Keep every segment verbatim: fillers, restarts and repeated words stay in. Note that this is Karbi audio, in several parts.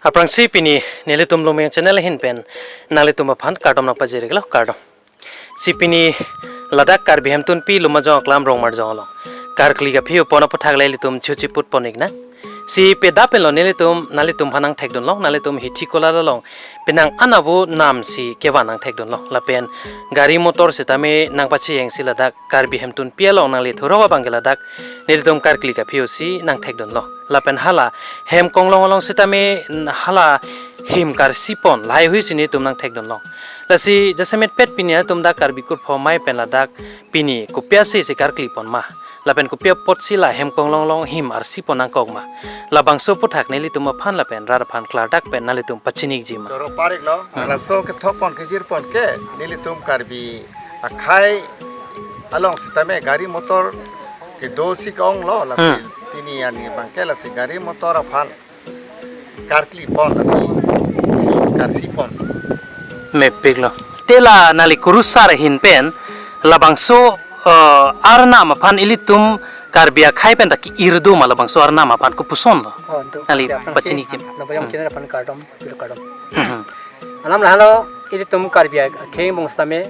Aphrangsi pini nelitum Lumjang channel ahin pen nanglitum aphan kardom nangpajir-iklo, kardom. Si pini ladak Karbi Hemtunpi Lumbajong Aklam Rongmarjong along karkli kaphi-o pon aputhak le ilitum chuchiput pon-iknang. Si peda penlo nelitum nanglitum aphan nangthekdunlong, nanglitum hithi kolar along penang an avo namsi kevan nangthekdunlong. Lapen gari motor sitame nangpachihengsi ladak Karbi Hemtunpi along nangle thurok abang ke ladak nelitum karkli kaphi-o si nangthekdunlong. Lapen hala hem konglong along sitame n-, hala him karsi pon lahaihui si nelitum nangthekdunlong. Lasi jasemet pet pini atum dak Karbi kurpho amei pen ladak pini kopi ase si karkli pon ma, lapen kopi apotsi la hem konglong along him arsi pon nangkok ma, labangso aputhak nelitum aphan lapen rat aphan klardak pen nanglitum pachini-ikji ma. Choro parik lo, Hmm. laso kethok pon kejir pon ke, nelitum Karbi akhei along sitame gari motor kedo si ke-ong lo, lasi Hmm. pini arni abang ke lasi gari motor aphan karkli pon, lasi karsi pon. Mepik lo. Te la nangli kurusar ahin pen labangso, eh, arnam aphan ilitum Karbi akhei pen ta ke-ir do ma, labangso arnam aphan kopuson lo? Oh, do. Nangli Siap, pachini siap. Jim. Nang bayang Hmm. channel aphan kardom, pil kardom. Hmm. Alam lahelo, ilitum Karbi akhei angbong sitame,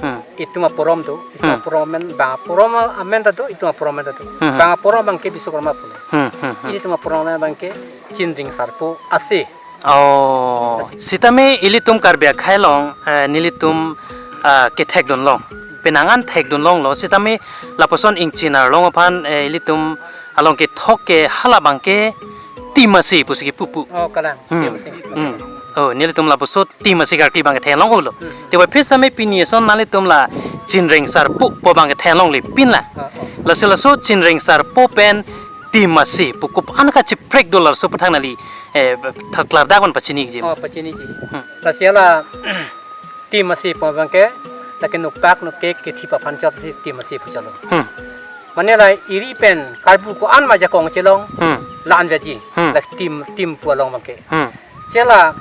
Hmm. itum aporom do, itum Hmm. aporom amen, bang aporom amen ta do, itum aporom amen ta do. Hmm. Bang aporom abang ke Biswakarma pulo. Hmm, hmm, hmm. Ilitum aporom amen abang ke Chingring Sarpo Ase. Oh, sitame ilitum Karbi akhei along, eh, nelitum, ah, kethekdunlong. Penang an thekdunlonglo, sitame lapuson ingchin arlong aphan, eh, ilitum along kethok ke hala abang ke Tim Ase pusi kepu pu. Oh, kalang. Hmm. Tim Ase. Hmm. Oh, nelitum lapuson Tim Ase karkli abang ke theklong-olo. Hmm. Te puvoiphit sitame pini ason nanglitum la Chingring Sarpo pu abang ke theklongle pin la. Ah, oh. Lasi laso Chingring Sarpo pen Tim Ase pu kopi-an kachiprek do, laso aputhak nangli, eh, thak klardak pen pachini-ikji. Oh, pachini-ikji. Hmm. Lasi la Tim Ase pu abang ke, lake nokpak nokke kethip aphan chot si Tim Ase pu chotlo. Hmm. Mane la iri pen karbu ko-an ma ajakong chelong, Hmm. la-an veji, Hmm. la tim, tim pu along abang ke. Hmm. Chela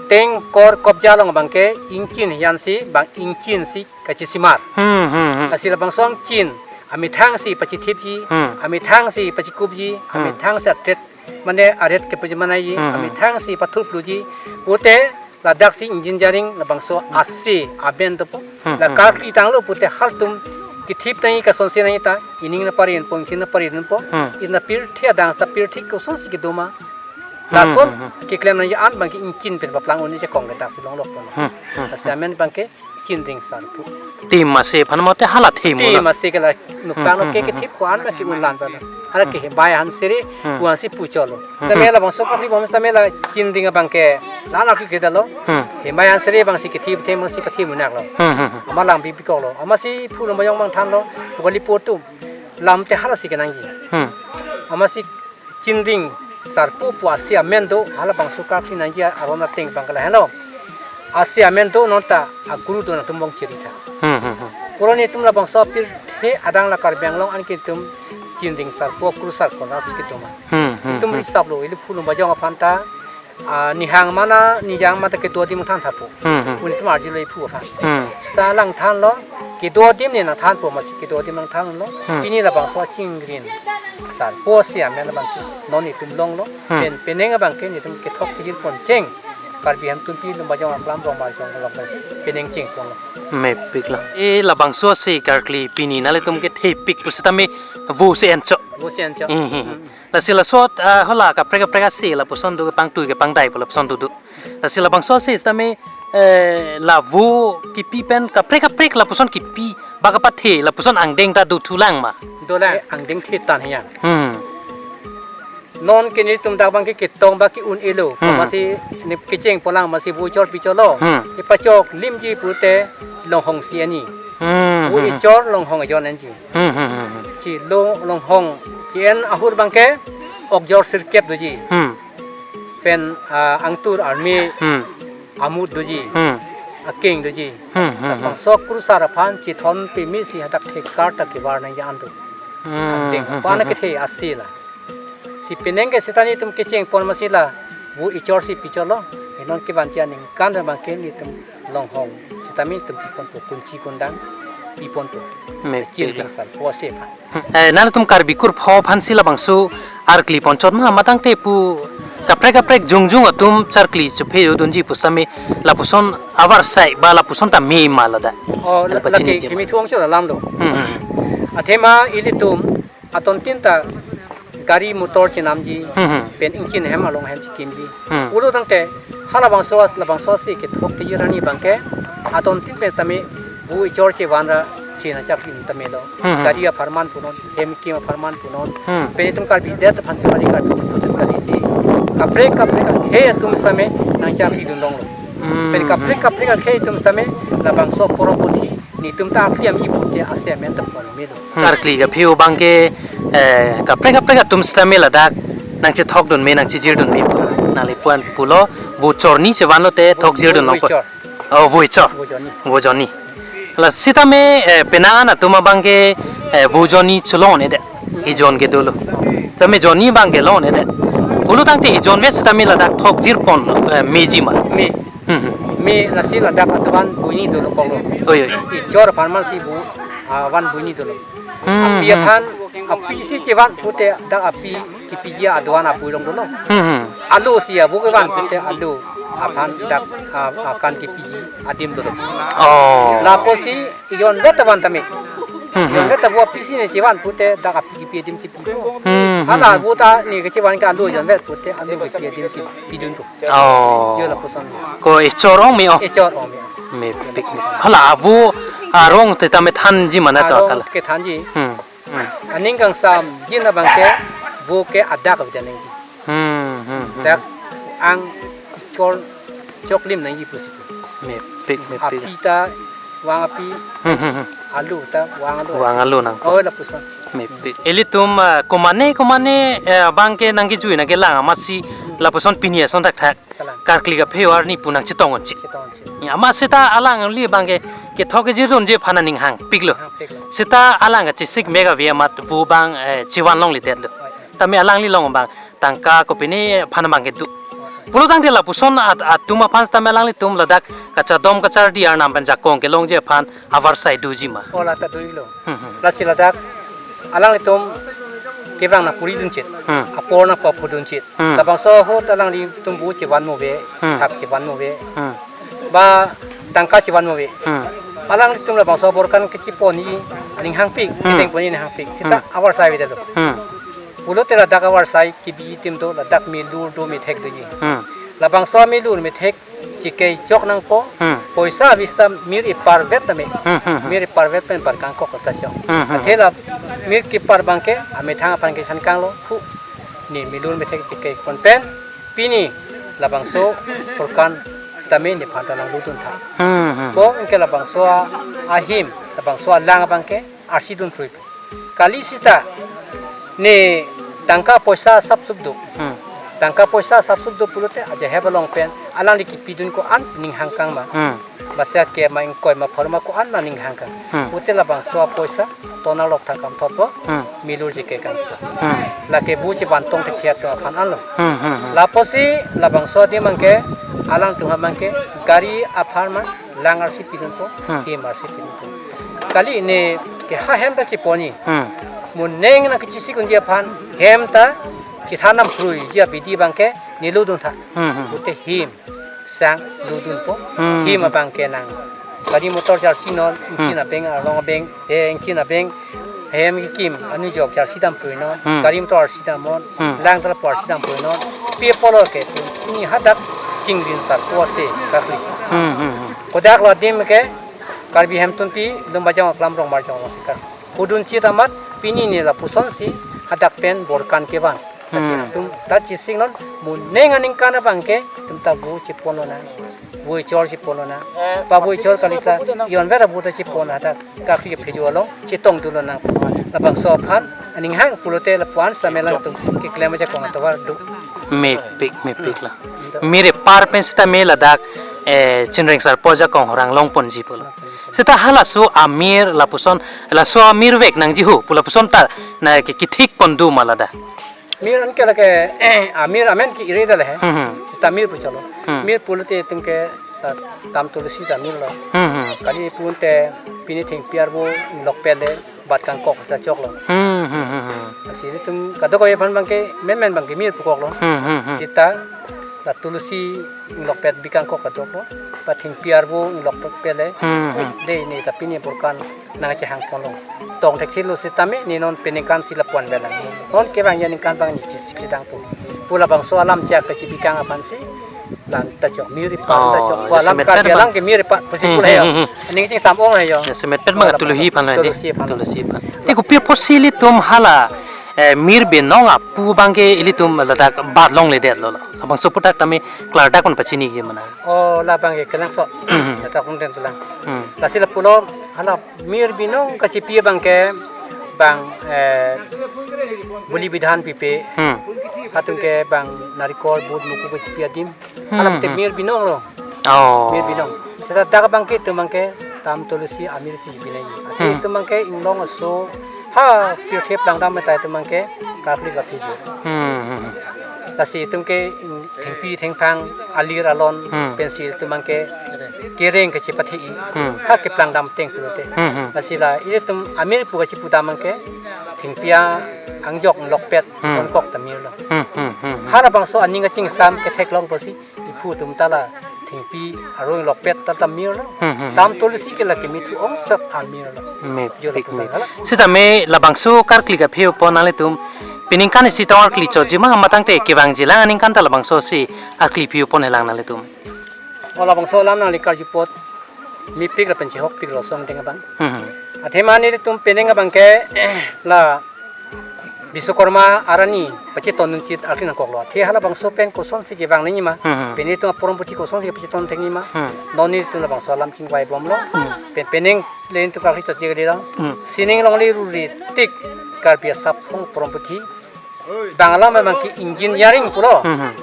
teng kor kobja along abang ke, ingchin hian si, bang ingchin si kachisimar. Hmm, hmm, hmm. Lasi labangso ingchin amethang si pachithipji, Hmm. amethang si pachikupji, Hmm. amethang si atret, mane aret kepajimanai ji, Hmm, hmm. amethang si pathupluji, pute ladak si ingchin jaring labangso ase amen dopo. Hmm, La hmm, karkli tanglo pute halatum kethip tangji, kasonse nangji ta, ining nangpari unpo, ingchin nangpari unpo, Hmm. ina pirthe adang ta pirthe kosonsi kedo ma. Hmm, Lason hmm, hmm. keklem nangji an abang ke ingchin pen paplang un-e ajakong ke dak si longlok pon. Hmm, hmm, Lasi hmm. amen abang ke Chingring Sarpo. Tim Ase aphan mate hala thim Tim lo. Ase ke la nokpak Hmm, nokke hmm, kethip ko-an ma ke-un lan pon. Hala ke Hmm. Hembai Hansere Hmm. ko-an si pu chotlo. Hmm. Tame labangso karkli bom tame la Chingring abang ke la-an arki kedalo. Hmm. Hembai Hansere abang si kethip them si pathim unaklo. Hmm, hmm, hmm. Amat lang bibikoklo. Amatsi phu Lumbajong abang thanlo. Pu kali pu atum. Lam te hala si kenangji. Hmm. Amatsi Chingring Sarpo pu ase amen do, halabangso karkli nangji aron ateng abang ke lahenlo. Ase amen do non ta aguru do nangtum bong chiri tha. Hmm, hmm, hmm. Pulo nelitum labangso pirthe adang la Karbi Anglong an ke itum Chingring Sarpo kurusar konas kedo ma. Hmm, hmm, Itum hmm. risaplo, ili phu Lumbajong aphan ta, ah, nihang mana, nijang mana ta kedo adim than thapo. Hmm, hmm. Pu nelitum arjulo iphu aphan. Hmm. Seta lang thanlo, kedo adim ne nangthanpo, amatsi kedo adim nangthanlo. Hmm. Pini labangso Chingring Sarpo ase amen abang ke non itum longlo. Hmm. Pen penang abang ke nelitum kethok kejir pon cheng. Karbi Hemtunpi Lumbajong Aklam Rongmarjong along si penang cheng ponlo. Mepik lo. E labangso ase karkli pini nanglitum kethepik pusitame vo si enchok. Vo si enchok. Hmm, hmm, hmm. Hmm. Lasi laso, ah, hala kaprek kaprek ase lapuson do kepangtui kepangdai pu lapuson do do. Lasi labangso ase sitame, eh, la vo kipi pen kaprek kaprek lapuson kipi ba kapathe lapuson angdeng ta do thulang ma? Dolang, angdeng the tan hian. Hmm. Non ke nelitum dak abang ke ketong ba ke-un-elo. Hmm. Amatsi ne kecheng polang amatsi vo ichor pi chotlo. Hmm. Kepachok limji pute longhong si enji. Hmm, Vo hmm, hmm. ichor longhong ejon enji. Hmm, hmm, hmm, hmm. Si lo longhong ke-en ahut abang ke okjor sirkep doji. Hmm. Pen, ah, angtur arme Hmm. amut doji. Hmm. Akeng doji. Hmm, hmm, hmm. Bangso kurusar aphan chithon peme si hadak thekar ta kevar nangji an do. Hmm, Angdeng hmm, apana hmm, kethe ase la. Si penang ke seta nelitum kecheng pon amatsi la vo ichor si pi chotlo. Enon kevanji aningkan abang ke nelitum longhong sitame nelitum pi ponpo, kunchi kundang pi ponpo. Mepik lo. Chingring Sarpo ase aphan. Eh, nanglitum Karbi kurpho aphan si labangso arkli pon chot ma, matang te pu Kaprek kaprek jongjong atum charkli chephe dunji pusitame lapuson avarsai ba lapuson ta me ma ladak. Oh, Ada la-, pachini lagi je ma. Kimi thuang chot alam lo. Hmm, hmm. Athema ilitum atontin ta gari motor chenamji, Hmm, hmm. pen ingchin hem along hem chekimji. Hmm. Pulo tangte halabangso as-, labangso si kethok kejir arni abangke atontin pen tame bu ichor chevan ra si nangchak lim tame lo. Hmm, hmm. Gari apharman punon, hem kim apharman punon. Hmm. Pen itum Karbi det aphan chumari Karbi puchut kali si. Kaprek kaprek akhei atum sitame nangchak lim dun longlo. Hmm, Pen kaprek hmm. kaprek akhei atum sitame labangso poro puthi netum ta akli ami pute ase amen ta pon me lo. Hmm. Karkli kaphe abangke, eh, kaprek kaprek atum sitame ladak nangchethok dun me, nangchejir dun me pu. Nangli puan pulo, vo chorni chevan lote thok jir dun Vo nongpo. chor. Oh, vo chor. Vo jonni. Vo jonni. La sitame, eh, penang atum abangke, eh, vo jonni cholong-un-edet. Ijon ke dolo. Sitame jonni abangke long-un-edet. Pulo tangte ijon me sitame ladak thok jir pon, eh, meji ma. Me. Hmm, hmm. Me lasi ladak atuan buini dolo konglo. Oi, oi. Ichor apharman si bu, ah, van buini dolo. Hmm, Api hmm. aphan, api si chevan pute dak api kipiji aduan apu long dolo. Hmm, hmm. Alu si abu kevan pute alu aphan dak, ah, akan kipiji adim dolo. Oh. Lapusi ijon vet avan tame. Hmm, Ijon hmm. vet abu api si ne chevan pute dak api kipi adim si pi. Hmm, hmm, Hala hmm. abu ta ne kechevan ke alu ijon vet pute alu kipi adim si pidun ko. Oh. Ijon lapuson. Ko ichor ong me oh. Ichor ong me. Mepik me. Hala avu arong te tame thanji ma na to Arong kala. Kethanji. Hmm. Hmm. Aning kangsam jin abangke vo ke adak avedet nangji. Hmm, hmm, hmm. Dak ang chor choklim nangji pusi. Mepik, mepik. Api ta vang api, Hmm, hmm, hmm. alu ta vang alu. Vang alu nang. Oh, lapuson. Mepik. Ilitum, ah, komane, komane, eh, abangke nangkejui nangkelang amatsi lapuson pini ason thakthak. Kalang. Karkli kaphe arni pu nangchetong unji. Chetong unji. Ya, amat seta alangli abangke kethok kejir dunji aphan aning hangpiklo. Hangpiklo. Seta alang kachesik mek ave amat vo abang, eh, chevan longledetlo. Oi, oi. Tame alangli long abang tangka kopine aphan abangke do. Oi, oi. Pulo tangte lapuson at-, atum aphan sitame alanglitum ladak kachadom kachardi arnam pen jakong kelongji aphan avarsai doji ma. Oh, la ta doilo. Hmm, hmm. Lasi ladak alanglitum kebrang nangpuri dunchit. Hmm. Apor nangpaphu dunchit. Hmm. Labangso ahut alanglitum vo chevan mo ave, Hmm. thak chevan mo ave. Hmm. Ba tangka chevan mo ave. Hmm. Alanglitum labangso borkan kecheponji aning hangpik, Hmm. keteng ponji aning hangpik. Seta Hmm. avarsai avedetlo. Hmm. Pulote ladak avarsai kebi adim do, ladak melur do methek doji. Hmm. Labangso melur methek chekei chok nangpo, Hmm. poisa ave seta mir ipar vet tame. Hmm, hmm, hmm. Mir ipar vet pen par kangkok ta chok. Hmm, hmm, Athe hmm. la mir kipar abangke amethang aphan kesan kanglo, hu. Ne melur methek chekei pon pen, pini labangso borkan sitame nephan ta nanglu duntha. Hmm, hmm. Ko anke labangso a-, ahim, labangso alang abangke arsi dun phrui. Kali seta ne tangka poisa sapsup do. Hmm. Tangka poisa sapsup do pulote ajahep along pen alangli kipidun ko-an ning hangkang ma. Hmm. Basa ke ma ingkoi ma phar ma ko-an ma ning hangkang. Hmm. Pute labangso apoisa tonar lok thak kam thotpo. Hmm. Melur chekei kangpo. Hmm. Lake vo chevan tong thekhiat to aphan anlo. Hmm, hmm, hmm. Lapusi labangso adim abangke alangtum abangke gari apharman lang arsi pidunpo, Hmm. hem arsi pidunpo. Kali ne keha hem ta cheponji. Hmm. Mo neng nangkechesik unji aphan hem ta chethan nangphruiji abidi abangke ne lu duntha. Hmm, hmm. Pute hem sang lu dunpo. Hmm. Hem abangke nang gari motor charsi non, ingchin Hmm. abeng, along abeng, eh, ingchin abeng, hem kekim, anujok charsi dam phrui non, Hmm. gari motor arsi dam non, Hmm. lang ta lapu arsi dam phrui non, pi apotlo ke, pini hadak chingrin sar puase karkli. Hmm, hmm, hmm. Kodak lo adim ke, Karbi Hemtunpi, Lumbajong Aklam Rongmarjong along si kar. Hudun chit amat, pini ne lapuson si, hadak pen borkan kevan. Lasi Hmm. atum ta chesik non, mo neng aningkan abangke, atum ta vo chepon lonang. Vo ichor chepon lonang. Pa vo ichor kali seta, ijon vet abu ta chepon hadak. Karkli kaphe along, chetong dun lonang. Labangso aphan, aning hang pulote lapu-an sitame alangtum keklem ajakong atovar do. Mepik, mepik la. Mir ipar pen sitame ladak, eh, Chinrengsarpo ajakong horang longponji pulo. Seta halaso amir lapuson, laso amir vek nangji ho, pu lapuson ta, na ke kithik pon do ma ladak. Mir anke lake, eh, amir amen ke ire dale he. Hmm, hmm. Seta mir pu chalo. Hmm. Mir pulote itum ke, eh, Tam Tulsi ta mir lo. Hmm, hmm. Kali punte pini thengpi arvo lok pele bat kangkok sa choklo. Hmm. Hmm, hmm, hmm. Lasi ilitum kadokave aphan abangke menmen abangke mir pukoklo. Hmm, hmm, hmm. Seta la tulsi inglokpet bikangkok kadoklo. Ba thengpi arvo inglokpet le. Hmm, hmm. Dei, ne ta pini apor kan nangchehangponlo. Tong thekthelo sitame ne non peningkan si lapu-an avelang. Non kevangji aningkan abang ne chesik sedang pu. Pu labangso alam chak kachebikang aphansi. Lanta chok mir ipat, lanta chok. Oh, pu alam jasemet Karbi pen abang. Alang ke mir ipat pusi Hmm, pule yo. Hmm, hmm. Aning chingsam ong he yo. Jasemet pen abang. Pu labang tulsi aphan la dei. Tulsi aphan. Tulsi aphan. Te kopi apotsi ilitum hala, eh, mir binong apu abangke ilitum ladak bat longledetlo lo. Labangso aphuthak tame klardak pen pachiniji mana. Oh, la abangke kenangsot. Hmm. Ladak pen tulang. Hmm. Lasi lapulo hala mir binong kachepi abangke bang, eh, boli bidhan pipe. Hmm. Hatum ke bang narikol, but, muku kachepi adim. Hmm, Hala te hmm. Mir binonglo. Oh. Mir binong. Seta dak abangke itum abangke tam tulsi amir si binai. Ate Hmm. Itum abangke inglong aso ha pirthe plangdam meta itum abangke karkli kaphi jo. Hmm, hmm, hmm. Lasi itum ke thengpi thengphang alir alon Hmm. Pensi itum abangke kereng kachepathi. Hmm. Ha keplangdam ateng pulote. Hmm, hmm. Lasi la ilitum amir pu kachepu abangke thengpi angjok inglokpet Hmm. Konkok ta mirlo. Hmm, hmm, hmm, hmm. Halabangso aning kachingsam ketheklong pusi iphu atum ta la thengpi arvo inglokpet ta ta mirlo. Hmm, hmm, hmm. Tam tulsi ke la kemethu ongchot amirlo. Mepik. Jo lapuson hala. Sitame labangso karkli kaphi-upon nanglitum peningkan isi tong arkli chotji ma, matang te kevangjilang aningkan ta labangso si arkli phi-upon helang nanglitum. O labangso alam nangli karju apot mepik lapen chehokpiklo ason deng abang. Hmm, hmm. Athema nelitum penang abangke la Biswakarma arni pacheton nunchit arkli nangkoklo. Athe halabangso pen kosonsi kevang nangji ma. Hmm, hmm. Pen itum aporom puthi kosonsi pacheton thekji ma. Hmm. Non nelitum labangso alam chingvaibomlo. Hmm. Pen penang le itum karkli chotji kali lo. Hmm. Sining longle ruri tik Karbi asap hong porom puthi. Bang alam abangke engineering pulo. Hmm, hmm.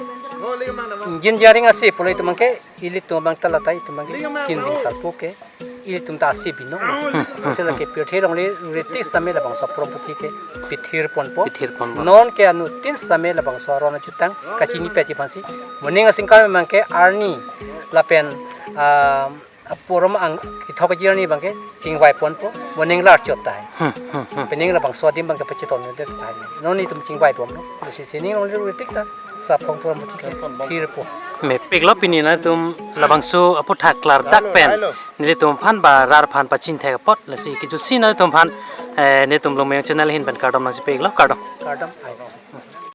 Engineering ase pulo itum abangke ilitum abang ta la ta itum abangke chinding sarpo ke ilitum ta ase binong. Hmm, hmm, Sela hmm. Ke pirthe longle ruri tik sitame labangso aporom puthi ke pithirponpo. Pithirponpo. Non ke anuttin sitame labangso aron ajutang kachini pachiphansi. Moning asingkar abangke arni lapen, ah, aporom ang kethok jirni abangke chingvaiponpo. Moning lar chot tahai. Hmm, hmm, hmm. Penang labangso adim abangke pacheton nundet tahai. Non itum chingvaibomlo. Lasi sining longle ruri tik ta asap hong porom puthi ke phirpo. Mepiklo pini nangtum labangso aphuthak klardak pen nelitum aphan ba rat aphan pachinthek apot, lasi kejutsi nangtum aphan, eh, nelitum Longmyong channel ahin pen kardom nangchipiklo, kardom. Kardom. Ai.